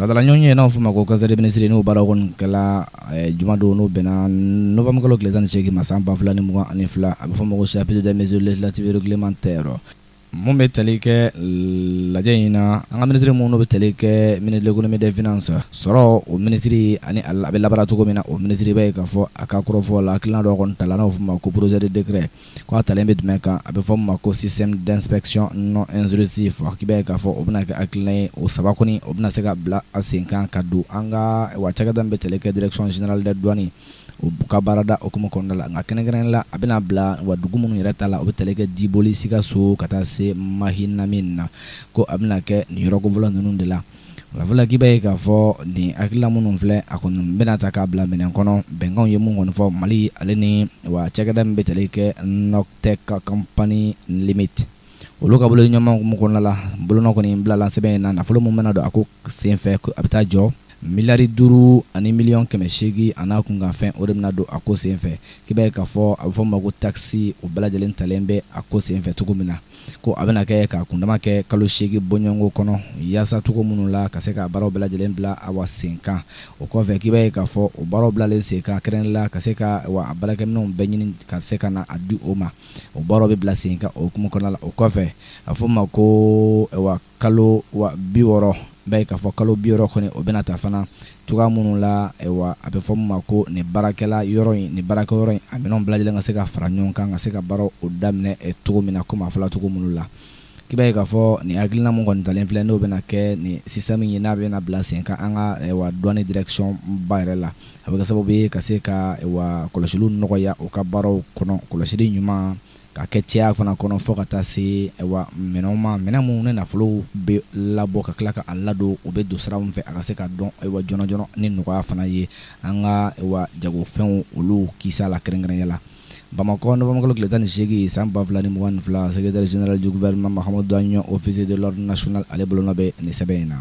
Ladala ɲɔgɔn ye, n'a fɔ ma ko conseil des ministres, n'o baara kɔni kɛla jumadon, n'o bɛnna novembre kalo tile 18 ma, san 2022. A bɛ fɔ ma ko chapitre des mesures législatives réglementaires. Mun bɛ tali kɛ lajɛ in na, an ka minisiri minnu bɛ tali kɛ, ministre de l'Économie, des Finances, sɔrɔ o minisiri, ani a bɛ labaara cogo min na, o minisiri bɛ k'a fɔ a ka kɔrɔfɔ la, hakilina dɔ kɔni ta la, n'a fɔ ma ko projet de décret, ko a talen bɛ jumɛn kan? A bɛ fɔ ma ko système d'inspection non intrusif. K'i b'a ye k'a fɔ o bɛna kɛ hakilina ye, o saba kɔni, o bɛna se ka bila a sen kan ka don an ka wa cakɛda min bɛ tali kɛ Direction générale des douanes, o ka baarada hukumu kɔnɔna la. Nka kɛrɛnkɛrɛnnen la, a bɛna bila wa dugu minnu yɛrɛ ta la, o bɛ tali kɛ Diboli, Sikaso, ka taa se Mahina min na, ko a bɛna kɛ nin yɔrɔ fɔlɔ ninnu de la. Wala k'i b'a ye k'a fɔ nin hakilina minnu filɛ, a kɔni bɛna ta k'a bila minɛn kɔnɔ. Bɛnkanw ye mun kɔni fɔ Mali ale ni wa cakɛda min bɛ tali kɛ Noctec Company Limited, olu ka bolo ɲɔgɔn hukumu kɔnɔna la, bolonɔ kɔni bilala sɛbɛn in na. Nafolo min bɛna don a ko senfɛ, a bɛ taa jɔ miliyari 5 ani miliyɔn 800 a n'a kunkanfɛn, o de bɛna don a ko senfɛ. K'i b'a ye k'a fɔ a bɛ fɔ ma ko taxe, o bɛɛ lajɛlen talen bɛ a ko senfɛ cogo min na, ko a bɛna kɛ ka kundama kɛ kalo 8 bɔɲɔgɔnko kɔnɔ, yaasa cogo minnu la ka se ka baaraw bɛɛ lajɛlen bila awa sen kan. O kɔfɛ, k'i b'a ye k'a fɔ o baaraw bilalen sen kan, kɛrɛnkɛrɛnnen la ka se ka wa baarakɛminɛnw bɛɛ ɲini ka se ka na a di o ma, o baaraw bɛ bila sen kan o hukumu kɔnɔna la. O kɔfɛ, a fɔ ma ko wa kalo wa 60, b'a ye k'a fɔ kalo 60 kɔni, o bɛna ta fana cogoya minnu la, wa a bɛ fɔ min ma ko nin baarakɛla yɔrɔ in, nin baarakɛ yɔrɔ in, a minɛnw bɛɛ lajɛlen ka se ka fara ɲɔgɔn kan ka se ka baaraw o daminɛ cogo min na, komi a fɔla cogo minnu la. K'i b'a ye k'a fɔ nin hakilina mun kɔni talen filɛ, n'o bɛna kɛ nin système ye, n'a bɛna bila sen kan an ka wa douane direction ba yɛrɛ la, a bɛ kɛ sababu ye ka se ka wa kɔlɔsiliw nɔgɔya u ka baaraw kɔnɔ, kɔlɔsili ɲuman ka kɛ cɛya fana kɔnɔ, fo ka taa se wa minɛnw ma, minɛn minnu ni nafolo bɛ labɔ ka tila ka a ladon, u bɛ don sira min fɛ, a ka se ka dɔn wa joona joona ni nɔgɔya fana ye an ka wa jagofɛnw olu kisa la, kɛrɛnkɛrɛnya la Bamakɔ, novembre kalo tile 18, san 2022. Secrétaire général du gouvernement, Mahamadou Agnon, officier de l'ordre national, ale bolonɔ bɛ nin sɛbɛn in na.